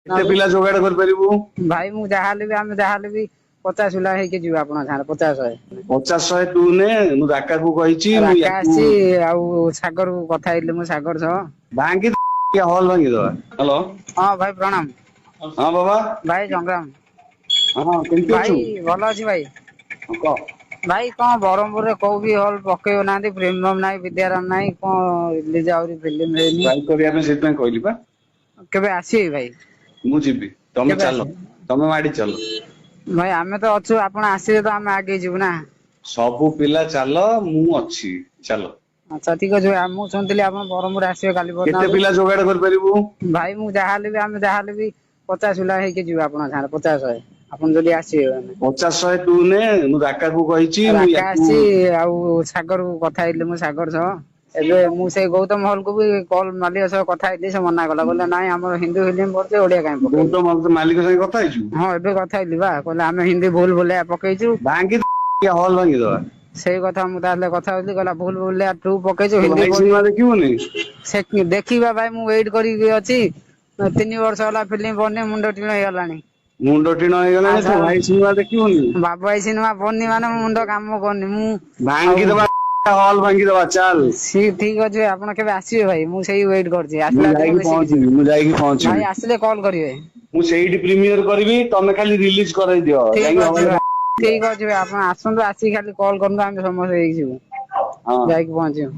କେତେ ପିଲା ଯୋଗାଡ଼ କରିପାରିବୁ? ଭାଇ, ମୁଁ ଯାହାହେଲେ ବି, ଆମେ ଯାହାହେଲେ ବି 50 ପିଲା ହେଇକି ଯିବୁ ଆପଣଙ୍କ ସାଙ୍ଗରେ, 50 100। 50 100 ତୁ ନେ। ମୁଁ ରାକାକୁ କହିଛି, ମୁଁ ରାକା ୟାକୁ ଆସିଛି ଆଉ ସାଗରକୁ କଥା ହେଇଥିଲି ମୁଁ ସାଗର ସହ। ଭାଙ୍ଗି ହଲ୍ ଭାଙ୍ଗିଦବା। ହ୍ୟାଲୋ। ହଁ ଭାଇ, ପ୍ରଣାମ। ହଁ ବାବା। ଭାଇ, ସଂଗ୍ରାମ। ହଁ, କେମିତି ଭାଇ ଅଛୁ? ଭଲ ଅଛି ଭାଇ। ହଁ, କହ। ଭାଇ, କଣ ବ୍ରହ୍ମପୁରରେ କୋଉ ବି ହଲ୍ ପକେଇବ ନାହାନ୍ତି? ପ୍ରିମିୟମ ନାହିଁ, ବିଦ୍ୟାରାମ ନାହିଁ, କଣ ରିଲିଜ ଆହୁରି ଫିଲ୍ମ ହେଇନି। ଟ୍ରାଇ କରିବା ପାଇଁ ସେଥିପାଇଁ କହିଲି ପା। କେବେ ଆସିବେ ଭାଇ? ମୁଁ ଯିବି, ତମେ କେବେ ଚାଲ। ଆସିବେ? ତମେ ମାଡି ଚାଲ। ଭାଇ, ଆମେ ତ ଅଛୁ, ଆପଣ ଆସିବେ ତ ଆମେ ଆଗେଇ ଯିବୁ ନା। ସବୁ ପିଲା ଚାଲ, ମୁଁ ଅଛି, ଚାଲ। ଆଚ୍ଛା, ଠିକ ଅଛି ଭାଇ। ମୁଁ ଶୁଣିଥିଲି ଆପଣ ବ୍ରହ୍ମପୁର ଆସିବେ କାଲି ପରଦିନ କେତେ ଆଡକୁ। ପିଲା ଯୋଗାଡ଼ କରିପାରିବୁ? ଭାଇ, ମୁଁ ଯାହାହେଲେ ବି, ଆମେ ଯାହାହେଲେ ବି 50 ପିଲା ହେଇକି ଯିବୁ ଆପଣଙ୍କ ସାଙ୍ଗରେ, 50 100, ଆପଣ ଯଦି ଆସିବେ ମାନେ। 50 100 ତୁ ନେ। ମୁଁ ରାକାକୁ କହିଛି, ମୁଁ ରାକା ୟାକୁ ଆସିଛି ଆଉ ସାଗରକୁ କଥା ହେଇଥିଲି ମୁଁ ସାଗର ସହ। ଏବେ ମୁଁ ସେଇ ଗୌତମ ହଲ୍ କୁ ବି କଲ୍ ମାଲିକ ସହ କଥା ହେଇଥିଲି, ସେ ମନା କଲା, କହିଲେ ନାଇଁ, ଆମର ହିନ୍ଦୀ ଫିଲ୍ମ ପଡୁଛି, ଓଡିଆ କାହିଁ ପକେଇବୁ? ଗୌତମ ମାଲିକ ସାଙ୍ଗେ କଥା ହେଇଛୁ? ହଁ, ଏବେ କଥା ହେଇଥିଲି ବା। କହିଲେ ଆମେ ହିନ୍ଦୀ ଭୁଲ ଭୁଲିଆ ପକେଇଛୁ। ଭାଙ୍ଗି ହଲ୍ ଭାଙ୍ଗିଦବା। ସେଇ କଥା ମୁଁ ତାହେଲେ କଥା ହଉଥିଲି। କହିଲା ଭୁଲ ଭୁଲିଆ ଟୁ ପକେଇଛୁ, ତୋ ହିନ୍ଦୀ ଭାଇ ସିନେମା ଦେଖିବୁନି? ସେ ଦେଖିବା ଭାଇ, ମୁଁ ୱେଟ୍ କରିକି ଅଛି। 3 ବର୍ଷ ହେଲା ଫିଲ୍ମ ପଡୁନି, ମୁଣ୍ଡ ଟିଣ ହେଇଗଲାଣି। ମୁଣ୍ଡ ଟିଣ ହେଇଗଲାଣି। ତୋ ଆଚ୍ଛା। ଭାଇ ସିନେମା ଦେଖିବୁନି? ବାବୁ ଭାଇ ସିନେମା ପଡୁନି ମାନେ ମୋ ମୁଣ୍ଡ କାମ କରୁନି ମୁଁ। ଭାଙ୍ଗିଦବା, ହଲ୍ ଭାଙ୍ଗିଦବା, ଚାଲ। ସେ ଠିକ ଅଛି। ଆପଣ କେବେ ଆସିବେ ଭାଇ? ମୁଁ ସେଇ ୱେଟ୍ କରୁଛି। ମୁଁ ଆସିଲା ଦିନ ଯାଇକି ମିଶିକି ପହଞ୍ଚିବି, ମୁଁ ଯାଇକି ଭାଇ ପହଞ୍ଚିବି। ଆସିଲେ କଲ୍ କରିବେ। ମୁଁ ସେଇଠି ପ୍ରିମିୟର କରିବି, ତମେ ଖାଲି ରିଲିଜ କରେଇ ଦିଅ। ଠିକ ଯାଇକି ଅଛି hall ଭାଇ, ଠିକ ଅଛି ଭାଇ। ଆପଣ ଆସନ୍ତୁ, ଆସିକି ଖାଲି କଲ୍ କରନ୍ତୁ, ଆମେ ସମସ୍ତେ ହେଇକି ଯିବୁ। ହଁ। ଯାଇକି ପହଞ୍ଚିବୁ।